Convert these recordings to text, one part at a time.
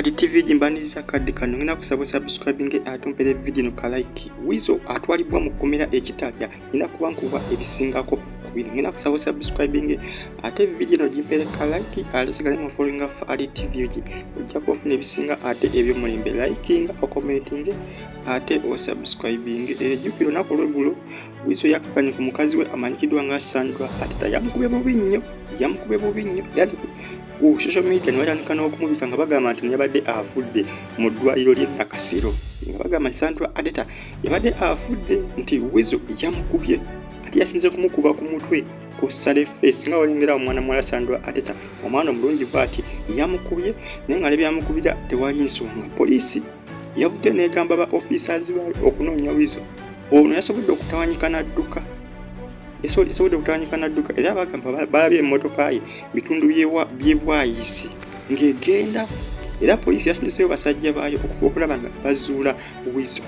Fahad TV gimbaniriza akadde kano ngenda kusaba subscribing ate ompere video no ka like. Weasel atwalibwa mu kkomera e Kitalya ngenda kuba nkuwa ebisingako ku bino. Ngenda kusaba subscribing ate video no gimpere ka like ate sigale mu following Fahad TV gi ojja kufuna ebisinga ate eby'omulembe liking okommenting ate osubscribing. Ejjukira olunaku olw'eggulo Weasel yakakanye ku mukazi we amanyikiddwa nga Sandra Ateta yamukubye bubi nnyo yamukubye bubi nnyo era ku social media ne batandika n'okumubika nga bagamba nti yabadde afudde mu ddwaliro ly'e Nakasero nga bagamba nti Sandra Ateta yabadde afudde nti Weasel yamukubye ate yasinze kumukuba ku mutwe ku sale face nga walengera omwana muwala Sandra Ateta omwana omulungi bw'ati yamukubye naye nga ne byamukubira tewali nsonga. Poliisi yavudde n'egamba ba officers baayo okunoonya Weasel. Ono yasobodde okutawanyika n'adduka yasobodde okutawanyika n'adduka era bagamba balabye emmotoka ye bitundu by'e Bwayisi ng'egenda era poliisi yasindiseeyo basajja baayo okufuba okulaba nga bazuula Weasel.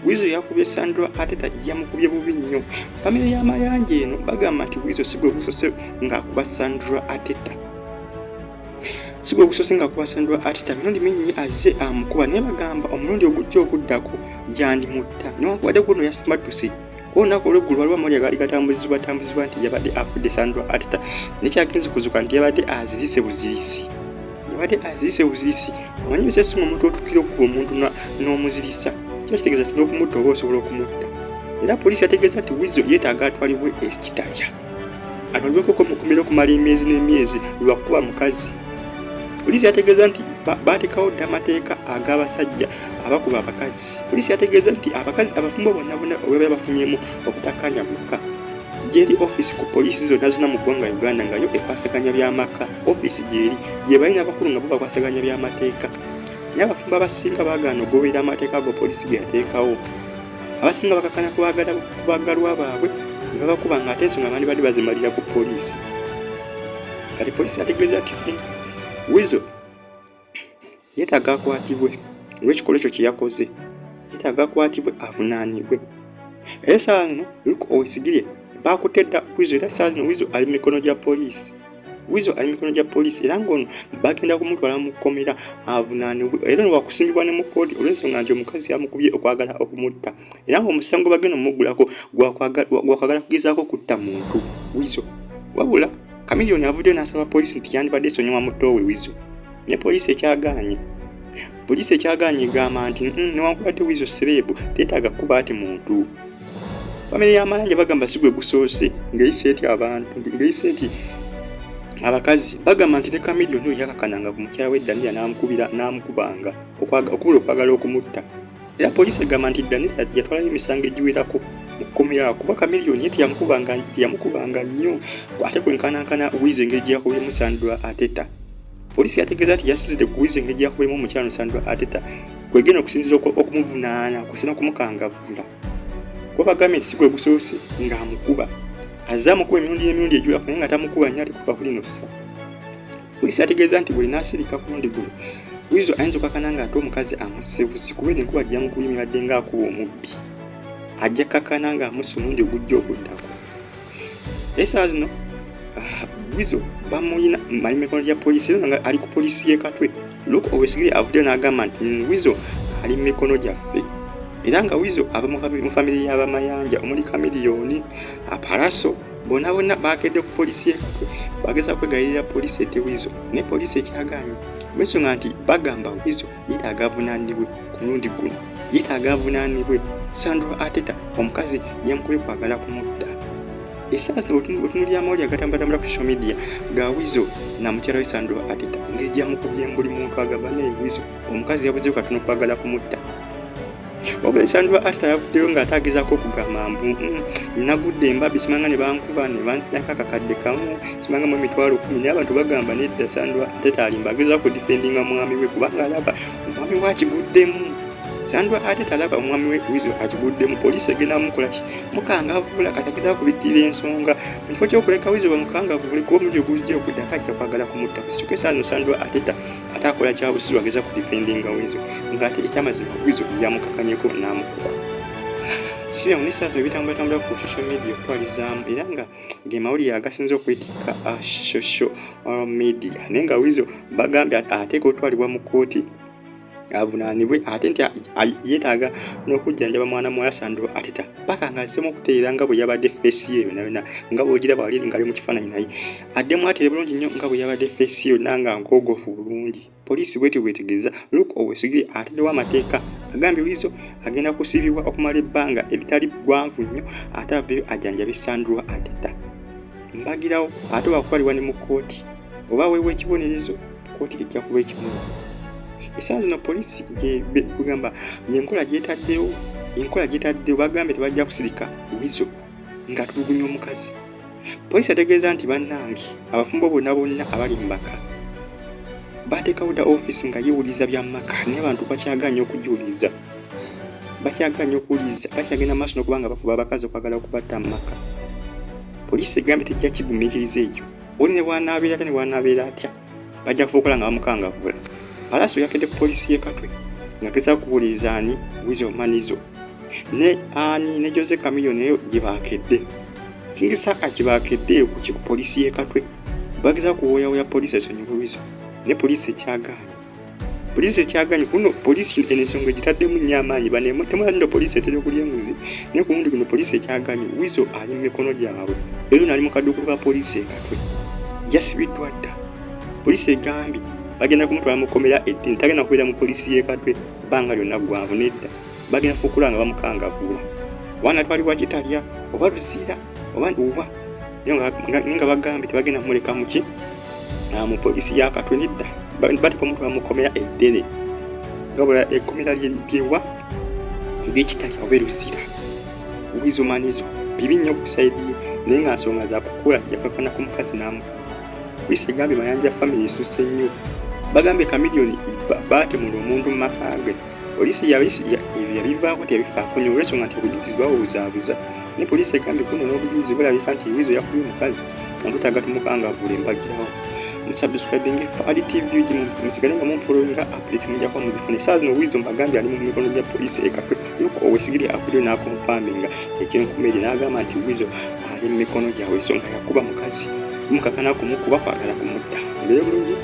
Weasel yakubye Sandra Ateta yamukubye bubi nnyo. Famire y'Amayanja eno bagamba nti Weasel si gwe gusose ng'akuba Sandra Ateta. Si gwe gusose ng'akuba Sandra Ateta, mirundi mingi nnyo azze amukuba naye bagamba omulundi ogujja okuddako yandimutta newankubadde guno yasimattuse. Ku olunaku olw'eggulo waliwo amawulire agaali gatambuzibwa tambuzibwa nti yabadde afudde Sandra Ateta nekyagenze kuzuka nti yabadde azirise buzirisi. Yabadde azirise buzirisi. Omanyi ebiseera ebisinga omuntu otuukira okukuba omuntu n'omuzirisa kiba kitegeeza nti n'okumutta oba osobola okumutta. Era poliisi yategeeza nti Weasel yeetaaga atwalibwe e Kitalya. Atwalibweko mu kkomera okumala emyezi n'emyezi lwa kukuba mukazi. Poliisi yategeeza nti baateekawo dda amateeka ag'abasajja abakuba abakazi. Poliisi yategeeza nti abakazi abafumbo bonna bonna obeera bafunyemu obutakkaanya mu maka. Gyeri ofiisi ku poliisi zonna zonna mu ggwanga Uganda nga yo ekwasaganya by'amaka. Ofiisi gyeri gye bali n'abakulu nga bo bakwasaganya by'amateeka. Naye abafumbo abasinga baagaana okugoberera amateeka ago poliisi ge yateekawo. Abasinga bakakana ku baagalwa baabwe ne babakuba ng'ate ensonga bandibadde bazimalira ku poliisi. Kati poliisi yategeeza nti Weasel yeetaaga akwatibwe olw'ekikolwa ekyo kye yakoze, yeetaaga akwatibwe avunaanibwe. Era essaawa zino Luke Owesigirye baakutte dda Weasel era essaawa zino Weasel ali mu mikono gya poliisi. Weasel ali mu mikono gya poliisi era ng'ono bagenda kumutwala mu kkomera avunaanibwe era ono wakusimbibwa ne mu kkooti olw'ensonga nti omukazi yamukubye okwagala okumutta era ng'omusango bagenda omuggulako gwakwagala kugezaako kutta muntu Weasel. Wabula Chameleone avuddeyo n'asaba poliisi nti yandibadde esonyiwa muto we Weasel naye poliisi ekyagaanye. Poliisi ekyagaanye egamba nti newankubadde Weasel sereebu teetaaga kukuba ati muntu. Famire y'Amayanja bagamba si gwe gusoose ng'eyise eti abantu ng'eyise eti abakazi bagamba nti ne Chameleone oyo yakakananga ku mukyala we Danila n'amukubira n'amukubanga okubula okwagala okumutta. Era poliisi egamba nti Danila yatwalayo emisango egiwerako mu kkomera kuba Chameleone ye teyamukubanga nnyo ate kwenkanankana Weasel engeri gye yakubyemu Sandra Ateta. Poliisi yategeeza nti yasinzidde ku Weasel engeri gye yakubyemu omukyala Sandra Ateta kwegenda okusinziira okumuvunaana okusinza okumukangavvula. Kuba bagambye nti si gwe gusoose ng'amukuba azze amukuba emirundi n'emirundi egiwerako naye nga tamukuba nnyo ate kuva ku lino ssa. Poliisi yategeeza nti bw'enaasirika ku mulundi guno Weasel ayinza okukakana ng'ate omukazi amusse busi kuba eno enkuba gyamukubye ebadde ng'akuba omubbi. Ajja kukakana ng'amusse omulundi ogujja okuddako. Essaawa zino Weasel bamuyina ali mikono gya poliisi era nga ali ku poliisi y'e Katwe. Luke Owesigire avuddeyo n'agamba nti Weasel ali mu mikono gyaffe era nga Weasel ava mu famire y'Abamayanja omuli Chameleone, Apalaso bonna bonna baakedde ku poliisi y'e Katwe bageza kwegayirira poliisi ette Weasel naye poliisi ekyagaanye olw'ensonga nti bagamba Weasel yeetaaga avunaanibwe ku mulundi guno yeetaaga avunaanibwe. Sandra Ateta omukazi yamukubye kwagala kumutta. Essaawa zino otunuulira amawulire agatambulatambula ku social media ga Weasel na mukyala we Sandra Ateta engeri gyamukubyemu buli muntu agamba naye Weasel omukazi yabuzeyo katono kwagala kumutta. Wabula Sandra Ateta yavuddeyo ng'ate agezaako okugamba mbu nagudde embabi simanga ne bankuba ne bansinyako akakadde kamu simanga mu 100,000 naye abantu bagamba nedda Sandra Ateta alimba agezaako okudifendinga mwami we kubanga alaba omwami we akiguddemu. Sandra Ateta alaba omwami we Weasel akiguddemu poliisi egenda mukola ki mukangavvula kati agezaako kubittira ensonga mu kifo ky'okuleka Weasel bamukangavvule kuba omulundi ogujja okuddako ajja kwagala kumutta. Kusituka essaawa zino Sandra Ateta ate akola kya busiru ageza kudifendinga Weasel ng'ate ekyamazima Weasel yamukakanyeko n'amukuba. Si byangu naye essaawa zino bitambulatambula ku social media okutwalizaamu era nga ge mawulire agasinze okwetikka social media. Naye nga Weasel bagambye ateekwa otwalibwa mu kkooti avunaanibwe ate nti yeetaaga n'okujjanjaba mwana muwala Sandra Arteta paka ng'azzeemu okutereera nga bwe yabadde feesi ye yonna yonna nga bw'ogiraba wali ng'ali mu kifaananyi naye addemu atere bulungi nnyo nga bwe yabadde feesi ye yonna nga nkoogofu bulungi. Poliisi bwetyo bwetegeeza. Luke Owesigire ataddewo amateeka agambye Weasel agenda kusibibwa okumala ebbanga eritali ggwanvu nnyo ate aveeyo ajjanjabe Sandra Arteta mbagirawo ate wakutwalibwa ne mu kkooti oba aweebwa ekibonerezo kkooti ejja kuba ekimuwa. Essaawa zino poliisi kugamba yenkola gyetaddewo enkola gyetaddewo bagambye tebajja kusirika Weasel ng'atulugunya omukazi. Poliisi yategeeza nti bannange abafumbo bonna bonna abali mu maka bateekawo dda ofiisi nga yeewuliriza bya maka naye abantu bakyagaanye okugiwuliriza bakyagaanye okuwuliriza bakyagenda maaso n'okuba nga bakuba abakazi okwagala okubatta mu maka. Poliisi egambye tejja kigumiikiriza ekyo oli ne bw'anaabeera atya ne bw'anaabeera atya bajja kufa okukola nga bamukangavvula. Pallaso yakedde ku poliisi y'e Katwe ng'agezaako kubuuliriza ani Weasel Manizo ne ani ne Jose Chameleone nayo gye baakedde. King Saha gye baakedde ku ki ku poliisi y'e Katwe bagezaako kuwooyawooya poliisi esonyiwe Weasel naye poliisi ekyagaanye. Poliisi ekyagaanye kuno poliisi eno ensonga egitaddemu nnyo amaanyi bano temulaba nno poliisi etera okulya enguzi naye ku mulundi guno poliisi ekyagaanye Weasel ali mu mikono gyabwe era ono ali mu kaduukulu ka poliisi e Katwe yasibiddwa dda. Poliisi egambye bagenda kumutwala mu kkomera eddene tagenda kubeera mu poliisi y'e Katwe bbanga lyonna ggwanvu nedda bagenda fukula nga bamukangavvula oba natwalibwa Kitalya oba Luzira oba oba naye nga bagambye tebagenda kumuleka muki mu poliisi ya Katwe nedda bateeka omutwala mu kkomera eddene nga bula ekkomera lyewa ery'Ekitalya oba Eruzira. Weasel Manizo bibi nnyo ku sayidi ye naye nga nsonga za kukula yakakana ku mukazi n'amukuba. Poliisi egambye Mayanja family esusse nnyo. Bagambye Chameleone baatemula omuntu mu maka ge. Poliisi ebyo yabivaako teyabifaako nnyo olw'ensonga nti obujulizi babubuzaabuza. Naye poliisi egambye kuno n'obujulizi bulabika nti Weasel yakubye omukazi nga twetaaga tumukangavvule mbagirawo. Musubscribinge Fahad TV UG musigale nga munfollowinga updates mujja kuba muzifuna. Essaawa zino Weasel mbagambye ali mu mikono gya poliisi e Katwe. Luke Owesigire avuddeyo n'akonfaminga ekyenkomerero n'agamba nti Weasel ali mu mikono gyabwe so nga yakuba mukazi mukakana kumukuba kwagala kumutta. Mbeere bulungi.